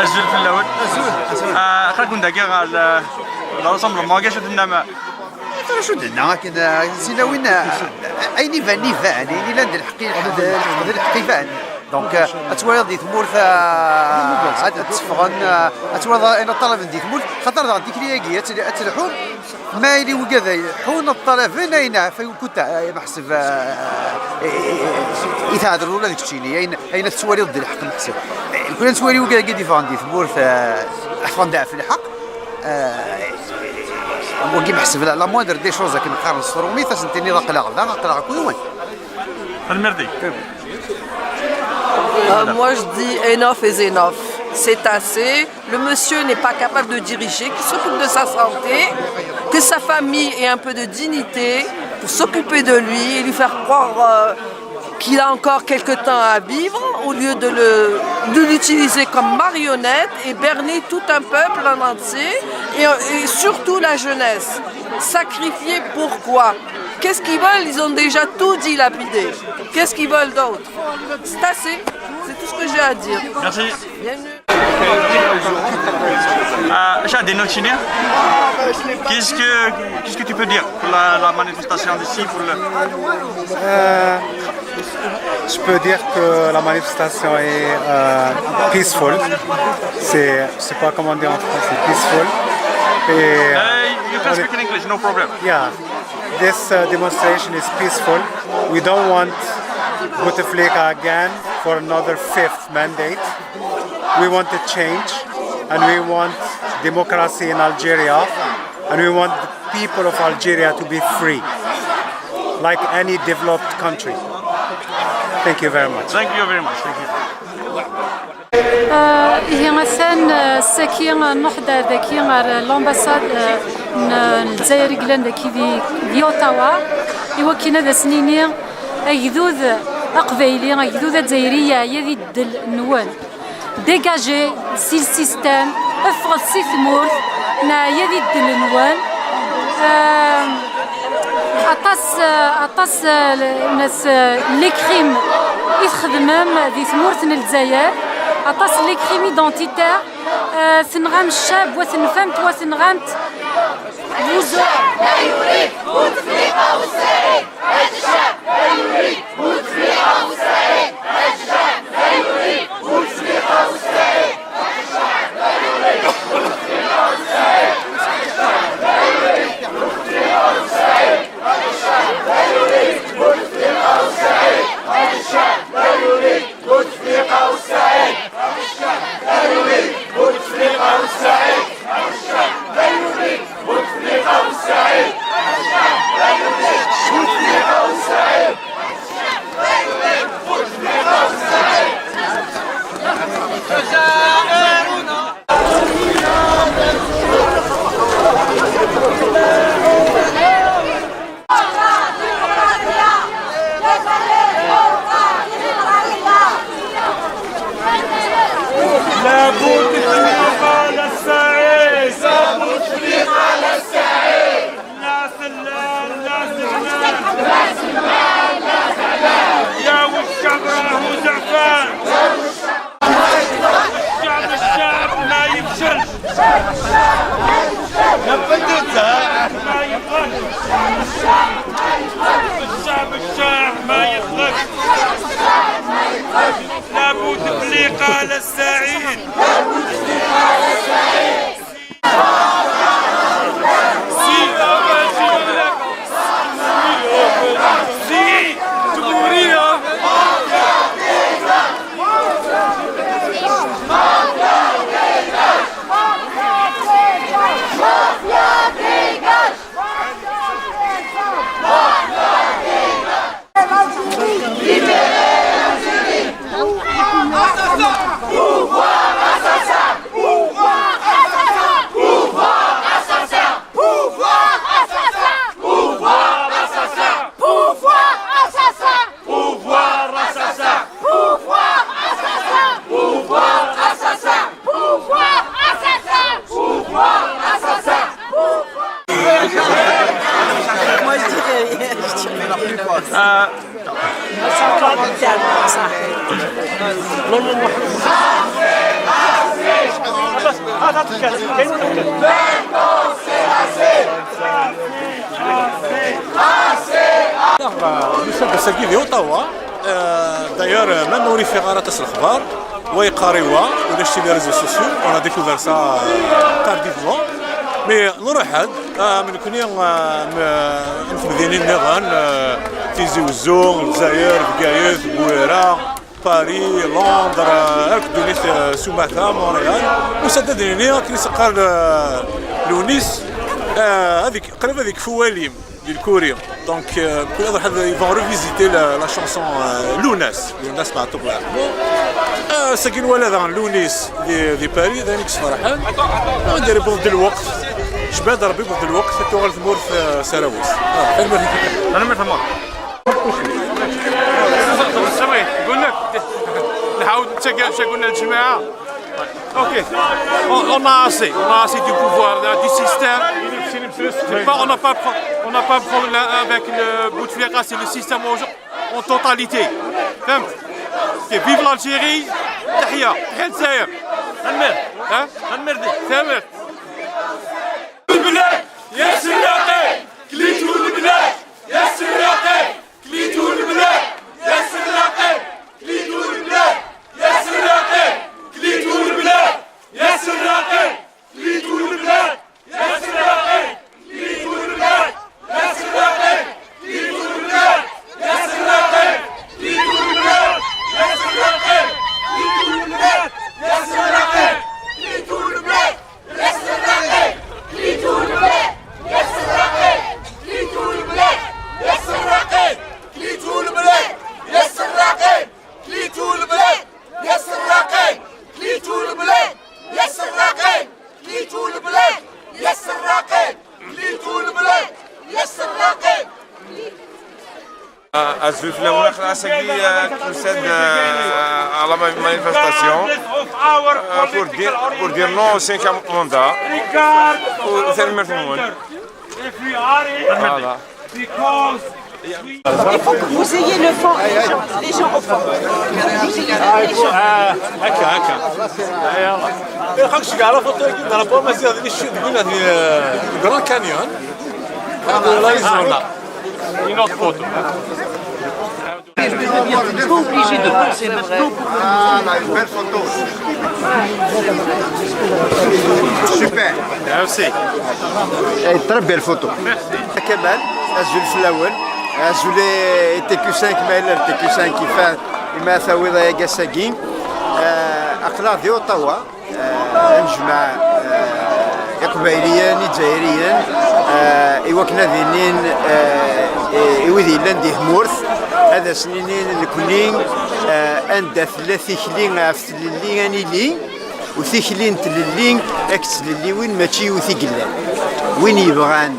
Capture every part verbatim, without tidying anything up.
Azul fell-awen. Azul, azul. Ah, aql-aken dagi ɣer le, le rassemblement, acu tennam? Acu d-nenna akken, ah, tilawin, ah, ayen iban, iban, ayen yellan d lḥeqq, d lḥeqq iban. Donc, ah, ad twaliḍ di tmurt, ah, ad, ad teffɣen, ah, ad twaliḍ ayen ṭalaben di tmurt, xaṭer daɣen tikli-agi ad tel-, ad telḥu. Ma yili wigad ay ḥun ṭṭalaben ayen ɣef ay kunt, ay meḥseb, ah, i, i, i, i teɛdel ula d keččini, ayen, ayen ad tettwaliḍ d lḥeqq meḥseb. Eh, kul ad nettwali wigad ay d-iffɣen di tmurt, ah, ffɣen-d ɣef lḥeqq. Ah, wagi meḥseb la, la moindre des choses akken qqaren s trumit, ad sen-tiniḍ aql-aɣ da, aql-aɣ akk yiwen. Tanemmirt-ik. Euh, moi, je dis enough is enough. C'est assez. Le monsieur n'est pas capable de diriger, qu'il s'occupe de sa santé, que sa famille ait un peu de dignité pour s'occuper de lui et lui faire croire, euh, qu'il a encore quelque temps à vivre au lieu de le, de l'utiliser comme marionnette et berner tout un peuple en entier et, et surtout la jeunesse. Sacrifier pourquoi ? Qu'est-ce qu'ils veulent ? Ils ont déjà tout dilapidé. Qu'est-ce qu'ils veulent d'autre ? C'est assez. C'est tout ce que j'ai à dire. Merci. Bienvenue. Ah, Shah Dino Chine, qu'est-ce que, qu'est-ce que tu peux dire pour la, la manifestation d'ici, pour le... Euh, je peux dire que la manifestation est euh, peaceful. C'est, je sais pas comment dire en français, peaceful. Et Uh, you can speak in English, no problem. Yeah, this uh, demonstration is peaceful. We don't want Bouteflika again for another fifth mandate. We want a change, and we want democracy in Algeria, and we want the people of Algeria to be free, like any developed country. Thank you very much. Thank you very much. Thank you. Ah, ihi atan, ah, ssaki, ah, nruḥ-d ar daki ar l'ambassade, ah, n, n Lezzayer i yellan daki di, di Ottawa, i wakken ad as-nini agdud aqbayli, agdud azzayri yeɛya di ddel-nwen. Dégagez si le système, ffɣet si tmurt, neɛya di ddel-nwen. Ah, Aṭas, aṭas n les crimes i txedmem di tmurt n Lezzayer, aṭas n les crimes identitaires, eh, tenɣam ccab, wa tenfam-t, wa tenɣam-t. Vous لا بوتفليقة لا السعيد. لا بوتفليقة لا السعيد. لا سلام، لا سلام. يا والشعب راهو زعفان. الشعب، الشعب ما يفشلش. ما يفشلش. الشعب، الشعب ما يفشلش. لا بوتفليقة لا السعيد. Nusa-d ass-agi di Ottawa. Euh, d'ailleurs, euh, même ur ifiɣ ara aṭas lexbar, wa yeqqar i wa, ulac sur les réseaux sociaux, on a découvert ça, euh, tardivement. Mais nruḥ-d, euh, nekkni, euh, m-, n temdinin nniḍen, euh, Tizi Uzzu, Lezzayer, Bgayet, Bwira, Paris, Londres, euh, akk ddunit, euh, s umata, Montréal. Nusa-d ad d-nini akken i s-qqar, euh, Lewnis, euh, ad ik-, qrib ad ikfu walim di lkuri. Donc, euh, mkul ad ruḥ ad, ils vont revisiter la, la chanson, euh, Lunas, Lunas Maɛtuq Leɛqbo. Euh, ass-agi nwala daɣen Lewnis di, di Paris, d ayen i yesferḥen. Ad d-yewweḍ-d lweqt, jbad Rebbi, yewweḍ-d lweqt ad tuɣal tmurt, euh, s arraw-is. Ah, tanemmirt. Tanemmirt a Marc. C'est vrai, قلنا نحاول نتقابل، قلنا الجماعة. Ok. On, on a assez, on a assez du pouvoir, là, du système. C'est pas, on n'a pas, pro- on n'a pas un problème avec le Bouteflika, c'est le système aujourd'hui en totalité. فهمت؟ Ok, vive l'Algérie. تحيا، تحيا الجزائر. Hein? البلاد يا سراقي، كليتو البلاد يا سراقي، كليتو البلاد يا سراقي، كليتو البلاد يا سراقي، كليتو البلاد يا سراقي، كليتو البلاد يا سراقي، كليتو البلاد يا سراقي، كليتو البلاد يا سراقي، كليتو البلاد يا سراقي، كليتو البلاد يا سراقي، كليتو البلاد يا سراقي، كليتو البلاد يا سراقي، كليتو البلاد يا سراقي، كليتو البلاد يا سراقي، كليتو البلاد يا سراقي، كليتو البلاد يا سراقي، كليتو البلاد يا سراقي، كليتو البلاد يا سراقي. Azul fell-awen, ass-agi, euh, tusa-d, euh, à la ma- manifestation, euh, pour dire, pour dire non au cinquième mandat. U tanemmirt-nwen. Voilà. Il faut que vous ayez le fond, les gens, les gens au fond. Vous ayez les gens. Ah, هكا، هكا. يلا. خاصك على فوتو كي ضربوا، ما زاد لي شو تقول هذه، آه، Grand Canyon. هذا لا يزورنا. Une autre photo. Pas obligé de penser maintenant pour... Ah, là, une belle photo. Super. Merci. Eh, très belle photo. Merci. Kamal, azul fell-awen. Azul i T Q cinq, ma yella T Q cinq ifa, ima tawiḍ ay ass-agi. Eh, aql-aɣ di Ottawa. Eh, ad nejmeɛ, eh, Iqbayliyen, Izzayriyen, eh, i wakken ad inin, eh, i, i wid yellan di tmurt, ad asen-inin nekni, eh, anda tella tikli ɣef tlelli ad nili, u tikli n tlelli akked tlelliwin mačči yiwet i yellan. Win yebɣan,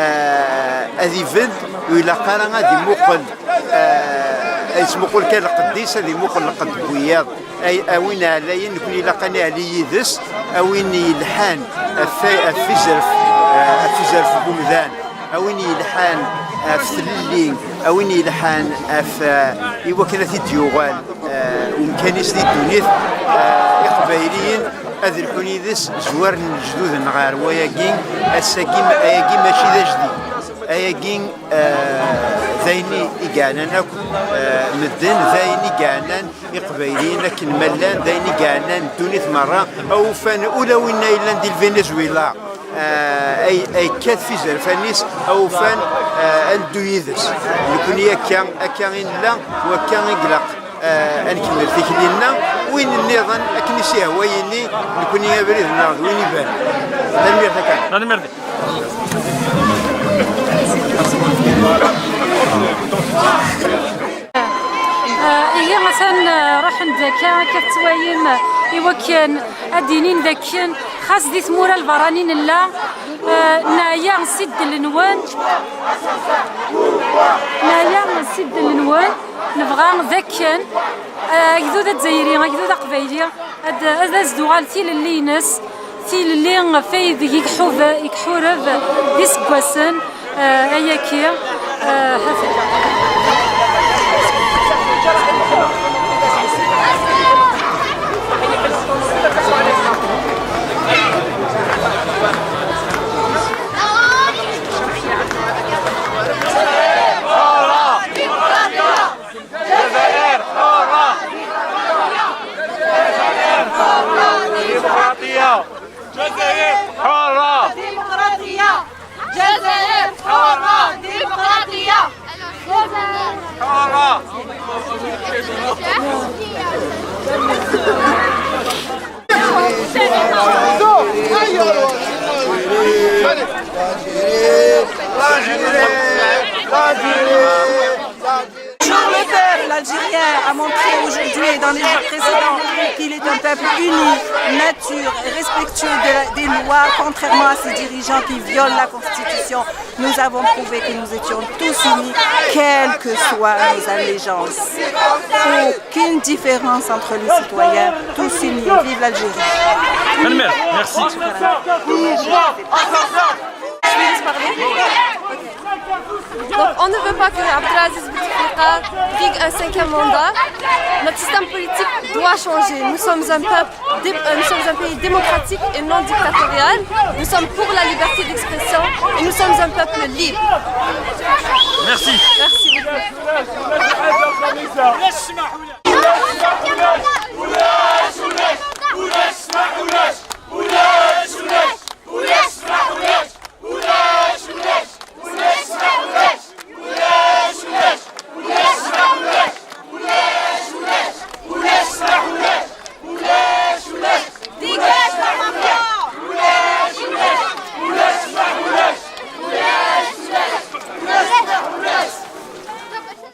eh, ad ibedd, ur ilaq ara ad imuqel, eh, ad yettmuqul kan lqedd-is, ad imuqel lqedd n wiyaḍ. Ay, a win ɛlayen, nekni ilaq ad neɛli yid-s, a win yelḥan ɣef, ɣef uzref, eh, ɣef uzref n umdan, a win yelḥan ɣef tlelli, a win yelḥan ɣef, eh, i wakken ad t-id-yuɣal, eh, umkan-is di ddunit, eh, Iqbayliyen ad lḥun yid-s zwar n lejdud-nneɣ ɣer wayagi, ass-agi, ayagi mačči d ajdid. Ayagi, eh, d ayen i, i yeɛnan akk, eh, medden, d ayen i yeɛnan Iqbayliyen akken ma llan, d ayen i yeɛnan ddunit merra, a ufan ula winna yellan di Lvenezuela, eh, ay, ay yekkat f izerfan-is, a ufan, eh, ad neddu yid-s. Nekni akka, akka i nella, u akka i ilaq, eh, ad nkemmel tikli-nneɣ. Win nniḍen, akken i s-ihwa yini, nekni abrid-nneɣ d win ibanen. Tanemmirt akka. Tanemmirt. Ah, ihi atan, ah, ruḥen-d akka, akka tettwayim, ah, i wakken ad d-inin d akken xas di tmura lberranin nella, ah, neɛya si ddel-nwen, neɛya si ddel-nwen, nebɣa d akken, ah, agdud azzayri, agdud aqbayli, ad, ad as-d-uɣal tilelli-ines, tilelli ɣef ay deg i iḥub-, i iḥureb d iseggasen, eh, ayaki, eh, ha-t-an. جزائر حرة! ديمقراطية! جزائر حرة! ديمقراطية! جزائر حرة! L'Algérien a montré aujourd'hui et dans les jours précédents qu'il est un peuple uni, mature et respectueux de la- des lois, contrairement à ces dirigeants qui violent la Constitution. Nous avons prouvé que nous étions tous unis, quelles que soient nos allégeances. Aucune différence entre les citoyens, tous unis. Vive l'Algérie. Madame, merci. Je peux juste parler ? Ok. Donc, on ne veut pas que Abdelaziz Bouteflika brigue un cinquième mandat. Notre système politique doit changer. Nous sommes un peuple, dé- euh, nous sommes un pays démocratique et non dictatorial. Nous sommes pour la liberté d'expression et nous sommes un peuple libre. Merci. Merci beaucoup.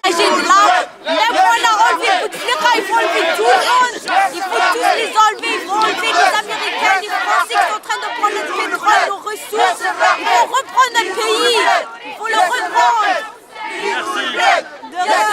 J'ai de là, même on a enlevé Bouteflika, il faut enlever tout le monde. Il faut tous les enlever, il faut enlever les Américains, les Français qui sont en train de prendre notre pétrole, nos ressources. Il faut reprendre notre pays. Il faut le reprendre. De rien.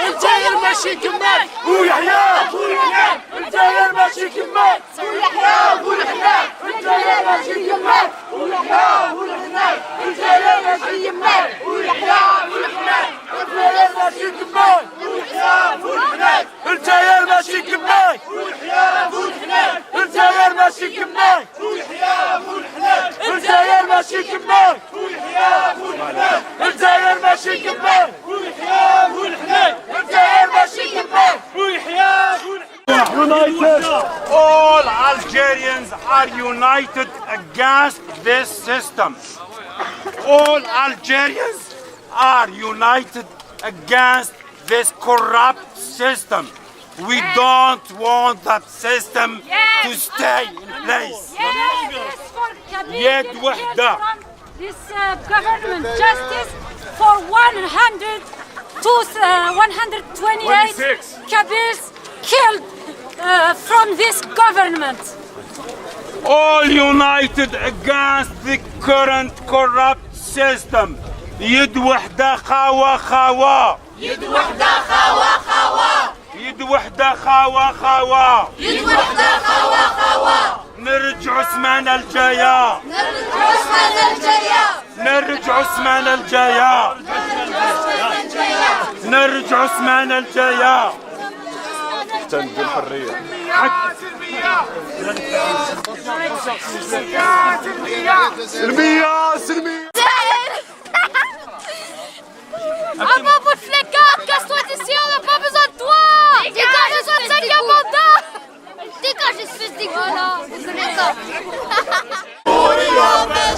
الجزائر ماشي كمال ويحيى الجزائر ماشي كمال ويحيى الجزائر ماشي كمال ويحيى الجزائر ماشي كمال ويحيى الجزائر ماشي كمال ويحيى الجزائر ماشي كمال ويحيى الجزائر ماشي كمال ويحيى الجزائر ماشي كمال ويحيى الجزائر ماشي كمال ويحيى الجزائر ماشي كمال ويحيى United! All Algerians are united against this system. All Algerians are united against this corrupt system. We don't want that system to stay in place. Yes, yes, for Kabir يد get وحدة. From this uh, government, justice for one hundred to uh, one hundred twenty-eight Kabirs killed uh, from this government. All united against the current corrupt system. يد وحدة خاوة خاوة. يد وحدة خاوة خاوة. يد وحدة خاوة خاوة. يد وحدة خاوة خاوة. نرجعوا سمانة الجاية. نرجعوا سمانة الجاية. نرجعوا سمانة الجاية. نرجعوا سمانة الجاية. تندي الحرية. سلمية، سلمية. Ah, pas pour les gars, casse-toi d'ici, on n'a pas besoin de toi. Dégage, dégage, dégage, dégage, espèce de dégueulasse.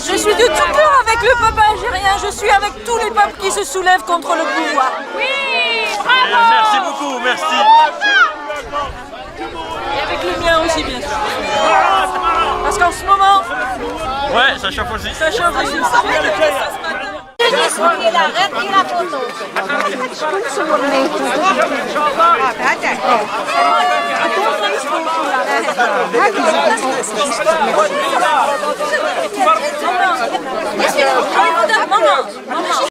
Je suis de tout cœur avec le peuple algérien, je suis avec tous les peuples qui se soulèvent contre le pouvoir. Oui, bravo. Merci beaucoup, merci. Et avec le mien aussi, bien sûr. Parce qu'en ce moment, Ouais, ça chauffe aussi. ça chauffe aussi. ماشي